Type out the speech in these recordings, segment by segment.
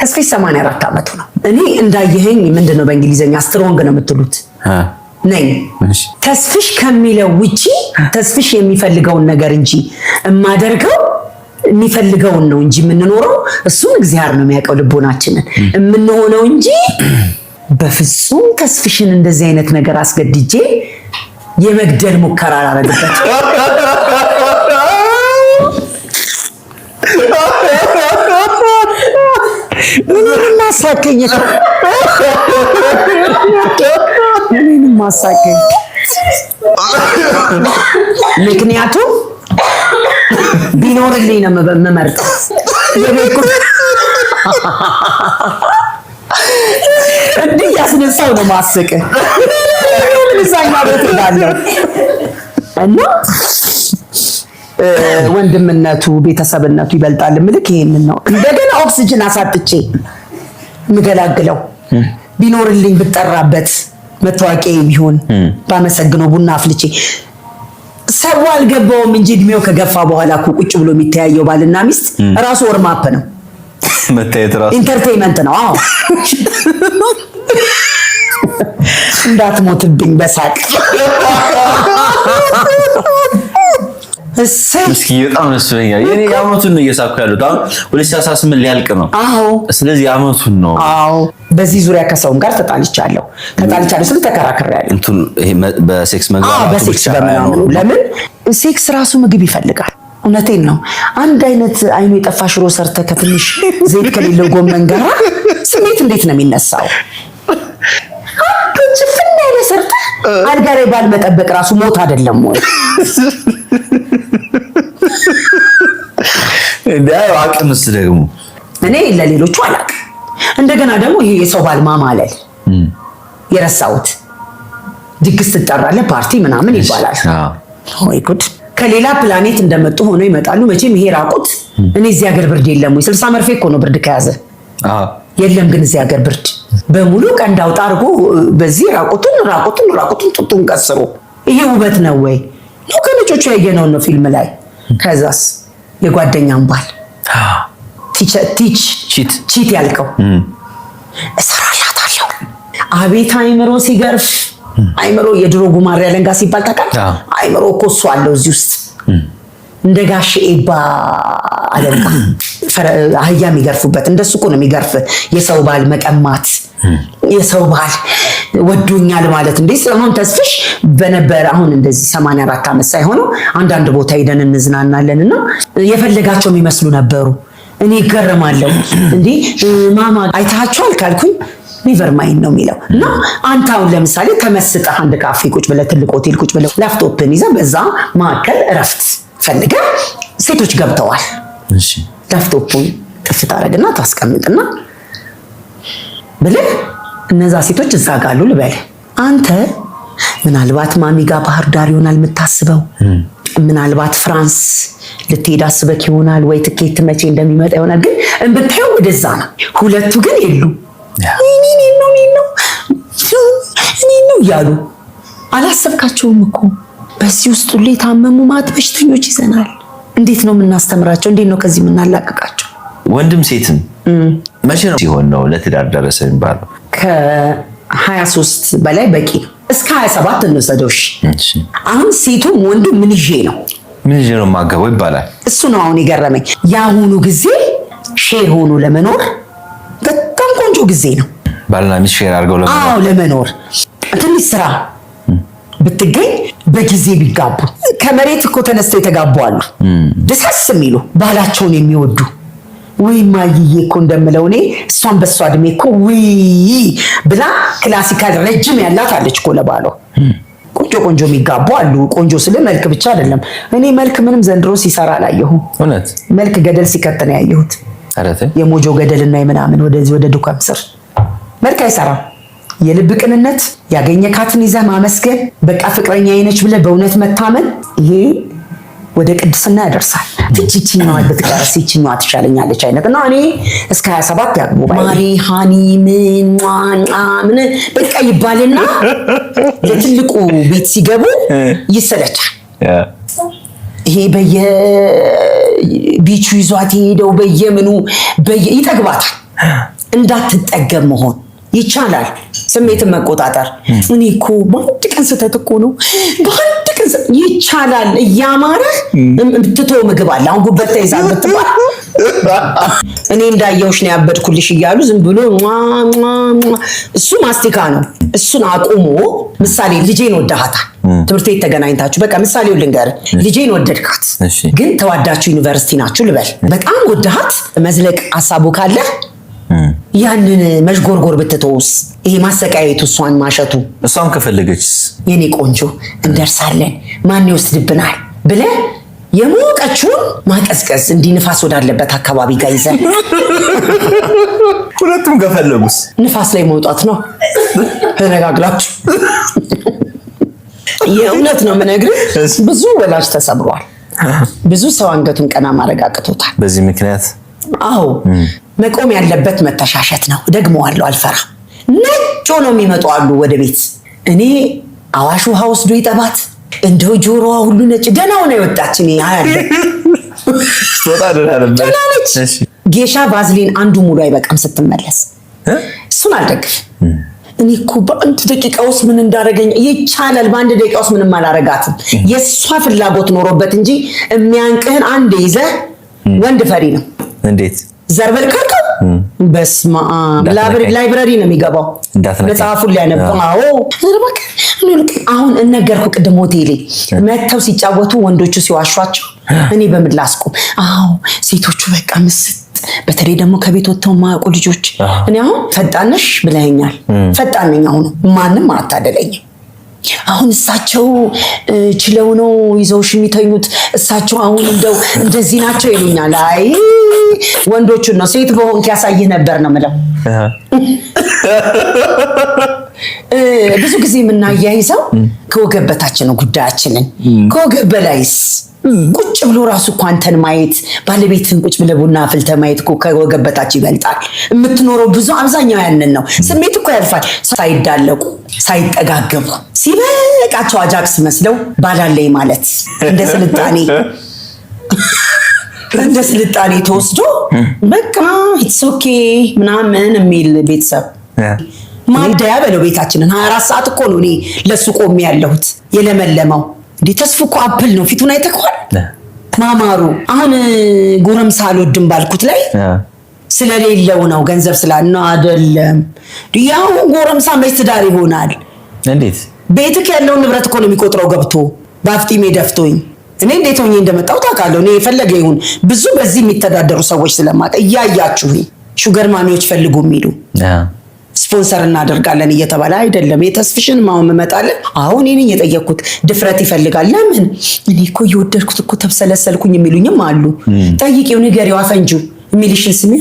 ተስፍሽ 84 ዓመቱ ነው። እኔ እንዳየኸኝ ምንድን ነው በእንግሊዝኛ strong ነው የምትሉት ነኝ። ተስፍሽ ከሚለው ውጪ ተስፍሽ የሚፈልገውን ነገር እንጂ የማደርገው የሚፈልገውን ነው እንጂ የምንኖረው እሱን እግዚአብሔር ነው የሚያውቀው ልቦናችንን የምንሆነው እንጂ በፍጹም ተስፍሽን እንደዚህ አይነት ነገር አስገድጄ የመግደል ሙከራ አላደረግበት። ምንም አሳቀኝ፣ ምንም አሳቀኝ። ምክንያቱም ቢኖርልኝ ነው የምመርጠው። እንዲህ እያስነሳው ነው ማስቅ እዛኛ ቤት እሄዳለሁ እና ወንድምነቱ ቤተሰብነቱ ይበልጣል። ምልክ ይሄንን ነው። እንደገና ኦክስጅን አሳጥቼ የምገላግለው ቢኖርልኝ ብጠራበት መታወቂያ ቢሆን ባመሰግነው ቡና አፍልቼ ሰው አልገባውም እንጂ እድሜው ከገፋ በኋላ እኮ ቁጭ ብሎ የሚተያየው ባልና ሚስት ራሱ warm up ነው፣ መታየት ራሱ entertainment ነው። አዎ እንዳትሞትብኝ በሳቅ እስኪ በጣም ደስ ብሎኛል። የኔ የዓመቱን ነው እየሳኩ ያሉት። አሁን 2018 ሊያልቅ ነው። አዎ ስለዚህ የዓመቱን ነው። አዎ በዚህ ዙሪያ ከሰውም ጋር ተጣልቻለሁ። ተጣልቻለሁ ስል ተከራክሬያለሁ። እንትኑ ይሄ በሴክስ መግባባቱ በሴክስ በምናምኑ ለምን ሴክስ ራሱ ምግብ ይፈልጋል። እውነቴን ነው። አንድ አይነት አይኑ የጠፋ ሽሮ ሰርተ ከትንሽ ዘይት ከሌለው ጎመን ጋር ስሜት እንዴት ነው የሚነሳው? ጭፍን ያለ ሰርተህ አልጋ ላይ ባልመጠበቅ ራሱ ሞት አይደለም ወይ? አቅምስ ደግሞ እኔ ለሌሎቹ አላቅም። እንደገና ደግሞ ይሄ የሰው ባል ማማለል የረሳሁት ድግስ ትጠራለህ፣ ፓርቲ ምናምን ይባላል። ወይ ጉድ! ከሌላ ፕላኔት እንደመጡ ሆኖ ይመጣሉ። መቼም ይሄ ራቁት። እኔ እዚህ ሀገር ብርድ የለም ወይ? 60 መርፌ እኮ ነው ብርድ ከያዘ የለም። ግን እዚህ ሀገር ብርድ በሙሉ ቀንድ አውጣ አድርጎ በዚህ ራቁቱን ራቁቱን ራቁቱን ጡጡን ቀስሮ ይሄ ውበት ነው ወይ? ነው ከነጮቹ ያየነውን ነው ፊልም ላይ። ከዛስ የጓደኛም ባል cheat ያልከው እሰራላታለሁ። አቤት አይምሮ ሲገርፍ! አይምሮ የድሮ ጉማሬ አለንጋ ሲባል ታውቃለህ? አይምሮ እኮ እሱ አለው እዚህ ውስጥ እንደ ጋሽ ኤባ አለንጋ አህያ የሚገርፉበት እንደሱ እኮ ነው የሚገርፍ። የሰው ባል መቀማት፣ የሰው ባል ወዶኛል ማለት እንዴ። አሁን ተስፍሽ በነበረ አሁን እንደዚህ 84 ዓመት ሳይሆነው አንዳንድ ቦታ ሄደን እንዝናናለን እና የፈለጋቸው የሚመስሉ ነበሩ። እኔ እገረማለሁ። እንዴ ማማ አይታቸዋል ካልኩኝ never mind ነው የሚለው። እና አንተ አሁን ለምሳሌ ተመስጠህ አንድ ካፌ ቁጭ ብለህ ትልቅ ሆቴል ቁጭ ብለህ ላፕቶፕን ይዘህ በዛ መካከል እረፍት ፈልገህ ሴቶች ገብተዋል። ላፕቶፑን ጥፍ ታደርግና ታስቀምጥና ብለህ እነዛ ሴቶች እዛ ጋር አሉ ልበል። አንተ ምናልባት ማሚ ጋር ባህር ዳር ይሆናል የምታስበው፣ ምናልባት ፍራንስ ልትሄድ አስበክ ይሆናል፣ ወይ ትኬት መቼ እንደሚመጣ ይሆናል። ግን እምብታየው ወደዛ ነው። ሁለቱ ግን የሉ እኔ ነው እያሉ አላሰብካቸውም እኮ። በዚህ ውስጥ ሁሉ የታመሙ ማት በሽተኞች ይዘናል። እንዴት ነው የምናስተምራቸው? እንዴት ነው ከዚህ የምናላቅቃቸው? ወንድም ሴትም መቼ ነው ሲሆን ነው ለትዳር ደረሰ የሚባለው? ከ23 በላይ በቂ ነው። እስከ 27 እንውሰደው። እሺ አሁን ሴቱም ወንዱ ምን ይዤ ነው ምን ይዤ ነው የማገባው ይባላል። እሱ ነው አሁን የገረመኝ። የአሁኑ ጊዜ share ሆኖ ለመኖር በጣም ቆንጆ ጊዜ ነው። ባልና ሚስት share አድርገው ለመኖር። አዎ ለመኖር ትንሽ ስራ ብትገኝ በጊዜ ቢጋቡ። ከመሬት እኮ ተነስተው የተጋቡ አሉ፣ ደሳስ የሚሉ ባላቸውን የሚወዱ። ውይ ማይዬ እኮ እንደምለው እኔ እሷን በሷ እድሜ እኮ ውይ ብላ classical ረጅም ያላት አለች እኮ ለባሏ። ቆንጆ ቆንጆ የሚጋቡ አሉ። ቆንጆ ስለ መልክ ብቻ አይደለም። እኔ መልክ ምንም ዘንድሮ ሲሰራ አላየሁም። እውነት መልክ ገደል ሲከት ነው ያየሁት። የሞጆ ገደልና የምናምን ወደዚህ ወደ ዱካም ስር መልክ አይሰራም። የልብ ቅንነት፣ ያገኘካትን ይዘህ ማመስገን፣ በቃ ፍቅረኛ ነች ብለህ በእውነት መታመን፣ ይሄ ወደ ቅድስና ያደርሳል። ፍቺ ይችኛዋ ብትቀርስ ይችኛዋ ትሻለኛለች አይነት እና እኔ እስከ 27 ያግቡ ማሪ honey ምን ምን በቃ ይባልና ለትልቁ ቤት ሲገቡ ይሰለቻል። ይሄ በየቢቹ ይዟት የሄደው በየምኑ ይጠግባታል። እንዳትጠገብ መሆን ይቻላል። ስሜትን መቆጣጠር። እኔ እኮ በአንድ ቀን ስህተት እኮ ነው፣ በአንድ ቀን ይቻላል። እያማረህ ትቶ ምግብ አለ። አሁን ጉበት ተይዛል ብትባል እኔ እንዳየውሽ ነው ያበድኩልሽ እያሉ ዝም ብሎ እሱ ማስቲካ ነው። እሱን አቁሞ ምሳሌ ልጄን ወደሃታል፣ ትምህርት ቤት ተገናኝታችሁ በቃ ምሳሌው ልንገርህ፣ ልጄን ወደድካት፣ ግን ተዋዳችሁ ዩኒቨርሲቲ ናችሁ ልበል፣ በጣም ወደሃት መዝለቅ ሀሳቡ ካለ ያንን መዥጎርጎር ብትተውስ፣ ይሄ ማሰቃየቱ፣ እሷን ማሸቱ፣ እሷም ከፈለገችስ የኔ ቆንጆ እንደርሳለን፣ ማን ይወስድብናል ብለህ የሞቀችውን ማቀዝቀዝ እንዲህ ንፋስ ወዳለበት አካባቢ ጋር ይዘህ ሁለቱም ከፈለጉስ ንፋስ ላይ መውጣት ነው። ተነጋግራችሁ። የእውነት ነው የምነግርህ፣ ብዙ ወላጅ ተሰብሯል። ብዙ ሰው አንገቱን ቀና ማድረግ አቅቶታል በዚህ ምክንያት። አዎ፣ መቆም ያለበት መተሻሸት ነው። ደግመዋለሁ፣ አልፈራም። ነጭ ሆነው የሚመጡ አሉ ወደ ቤት። እኔ አዋሽ ውሃ ወስዶ ይጠባት እንደው ጆሮዋ ሁሉ ነጭ ደህና ሆና የወጣች እኔ አያለሁ። ስትወጣ ደህና ነበር። ደህና ነች። ጌሻ ቫዝሊን አንዱ ሙሉ አይበቃም ስትመለስ። እሱን አልደግፍም። እኔ እኮ በአንድ ደቂቃ ውስጥ ምን እንዳደረገኝ ይቻላል። በአንድ ደቂቃ ውስጥ ምንም አላረጋትም። የእሷ ፍላጎት ኖሮበት እንጂ የሚያንቅህን አንድ ይዘህ ወንድ ፈሪ ነው። እንዴት? ዘርበል ካልከው በስመ አብ library ነው የሚገባው መጽሐፉን ሊያነብ። አዎ አሁን እነገርኩህ ቅድም ሆቴሌ መጥተው ሲጫወቱ ወንዶቹ ሲዋሿቸው እኔ በምን ላስቁም? አዎ ሴቶቹ በቃ ምስጥ፣ በተለይ ደግሞ ከቤት ወጥተው የማያውቁ ልጆች። እኔ አሁን ፈጣን ነሽ ብለኸኛል። ፈጣን ነኝ። አሁን ማንም አታደለኝም። አሁን እሳቸው ችለው ነው ይዘውሽ የሚተኙት። እሳቸው አሁን እንደው እንደዚህ ናቸው ይሉኛል። አይ ወንዶቹን ነው፣ ሴት በሆንክ ያሳይህ ነበር ነው የምለው። ብዙ ጊዜ የምናያይዘው ከወገብ በታች ነው ጉዳያችንን። ከወገብ በላይስ ቁጭ ብሎ ራሱ እኮ አንተን ማየት፣ ባለቤትህን ቁጭ ብለህ ቡና አፍልተህ ማየት እኮ ከወገብ በታች ይበልጣል። የምትኖረው ብዙ አብዛኛው ያንን ነው። ስሜት እኮ ያልፋል። ሳይዳለቁ ሳይጠጋገቡ ሲበቃቸው አጃክስ መስለው ባላለኝ ማለት እንደ ስልጣኔ ተወስዶ በቃ it's okay ምናምን የሚል ቤተሰብ ማደያ በለው ቤታችንን 24 ሰዓት እኮ ነው እኔ ለሱ ቆሜ ያለሁት። የለመለመው እንዴ ተስፉ እኮ apple ነው። ፊቱን አይተኸዋል? ማማሩ። አሁን ጎረምሳ አልወድም ባልኩት ላይ ስለሌለው ነው፣ ገንዘብ ስላ ነው አይደለም። ያው ጎረምሳ መች ትዳር ይሆናል? እንዴት? ቤትክ ያለውን ንብረት እኮ ነው የሚቆጥረው ገብቶ በአፍጢሜ ደፍቶኝ። እኔ እንዴት ሆኜ እንደመጣሁ ታውቃለሁ። እኔ የፈለገ ይሁን ብዙ በዚህ የሚተዳደሩ ሰዎች ስለማውቅ እያያችሁኝ sugar mommy ዎች ፈልጉ የሚሉ ስፖንሰር እናደርጋለን እየተባለ አይደለም። የተስፍሽን ማሁን እመጣለን። አሁን እኔ ነኝ የጠየቅኩት። ድፍረት ይፈልጋል። ለምን እኔ እኮ እየወደድኩት እኮ ተብሰለሰልኩኝ የሚሉኝም አሉ። ጠይቂው፣ ንገሪው፣ አፈንጂው የሚልሽን ስሜ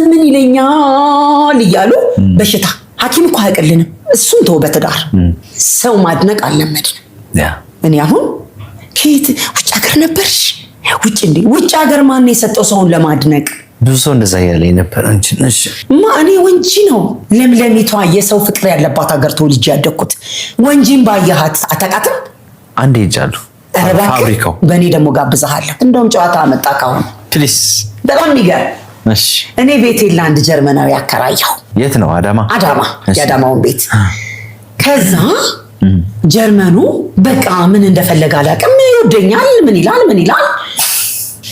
ምን ይለኛል እያሉ በሽታ ሐኪም እኮ አያውቅልንም። እሱን ተው። በትዳር ሰው ማድነቅ አልለመድንም። እኔ አሁን ከየት ውጭ ሀገር ነበርሽ? ውጭ እንዴ ውጭ ሀገር ማን የሰጠው ሰውን ለማድነቅ? ብዙ ሰው እንደዛ እያለኝ ነበር። አንቺ እሺ ማ እኔ ወንጂ ነው ለምለሚቷ የሰው ፍቅር ያለባት ሀገር ተወልጄ ያደግኩት። ወንጂን ባየሃት አታውቃትም? አንዴ ሄጃለሁ። ኧረ እባክህ። ፋብሪካው። በእኔ ደግሞ ጋብዝሃለሁ። እንደውም ጨዋታ አመጣ ካሁን። Please። በጣም የሚገርም። እሺ። እኔ ቤቴን ለአንድ ጀርመናዊ አከራየሁ። የት ነው? አዳማ? አዳማ። እሺ። የአዳማውን ቤት። ከዛ ጀርመኑ በቃ ምን እንደፈለገ አላውቅም። ይወደኛል፣ ምን ይላል ምን ይላል።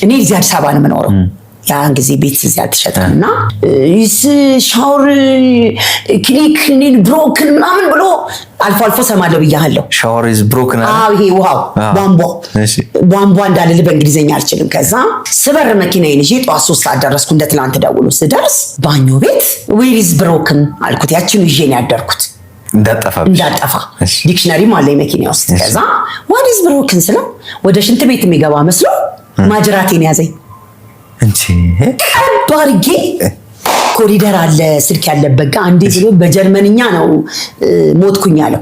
እኔ እዚህ አዲስ አበባ ነው የምኖረው። ያን ጊዜ ቤት እዚህ አልተሸጠም እና shower click broken ምናምን ብሎ አልፎ አልፎ ሰማለሁ ብያለሁ። Shower is broken። አዎ፣ ይሄ ውሃው ቧንቧ ቧንቧ እንዳልል በእንግሊዝኛ አልችልም። ከዛ ስበር መኪናዬን ይዤ ጠዋት 3 ሰዓት ደረስኩ። እንደ ትናንት ደውሎ ስደርስ ባኞ ቤት where is broken አልኩት። ያችኑ ይዤ ነው ያደርኩት። እንዳጠፋ። እንዳጠፋ። Dictionary ም አለኝ መኪና ውስጥ። ከዛ what is broken ስለው ወደ ሽንት ቤት የሚገባ መስሎ ማጅራቴን ያዘኝ። እንቺ። ቀብ አድርጌ ኮሪደር አለ ስልክ ያለበት ጋር አንዴ ብሎ በጀርመንኛ ነው ሞትኩኝ አለው።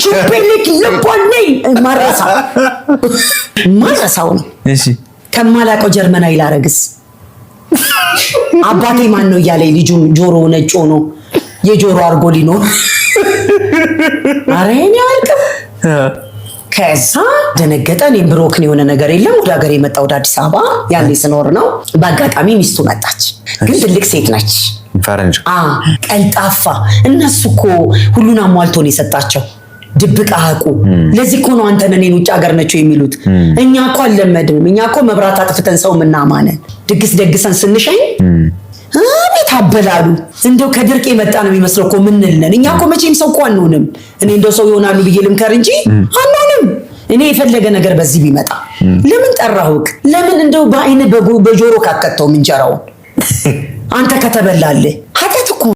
ቹፔሊክ ልቦነኝ ማረሳው ማረሳው ነው። ከማላውቀው ጀርመናዊ ላረግስ አባቴ ማን ነው እያለኝ ልጁ ጆሮ ነጭ ሆኖ የጆሮ አድርጎ ሊኖር ኧረ እኔ አልቅም። ከዛ ደነገጠ። እኔም broken የሆነ ነገር የለም። ወደ ሀገር የመጣ ወደ አዲስ አበባ ያኔ ስኖር ነው። በአጋጣሚ ሚስቱ መጣች። ግን ትልቅ ሴት ነች። ፈረንጅ። ቀልጣፋ። እነሱ እኮ ሁሉን አሟልቶ ነው የሰጣቸው። ድብቅ አያውቁ። ለዚህ እኮ ነው አንተን እኔን ውጭ ሀገር ነችው የሚሉት። እኛ እኮ አልለመድንም። እኛ እኮ መብራት አጥፍተን ሰው ምናማነን ድግስ ደግሰን ስንሸኝ አቤት አበላሉ እንደው ከድርቅ የመጣ ነው የሚመስለው እኮ ምንልነን። እኛ እኮ መቼም ሰው እኮ አንሆንም። እኔ እንደው ሰው ይሆናሉ ብዬ ልምከር እንጂ አንሆንም። እኔ የፈለገ ነገር በዚህ ቢመጣ ለምን ጠራሁክ? ለምን እንደው በአይን በጆሮ ካከተውም እንጀራውን አንተ ከተበላልህ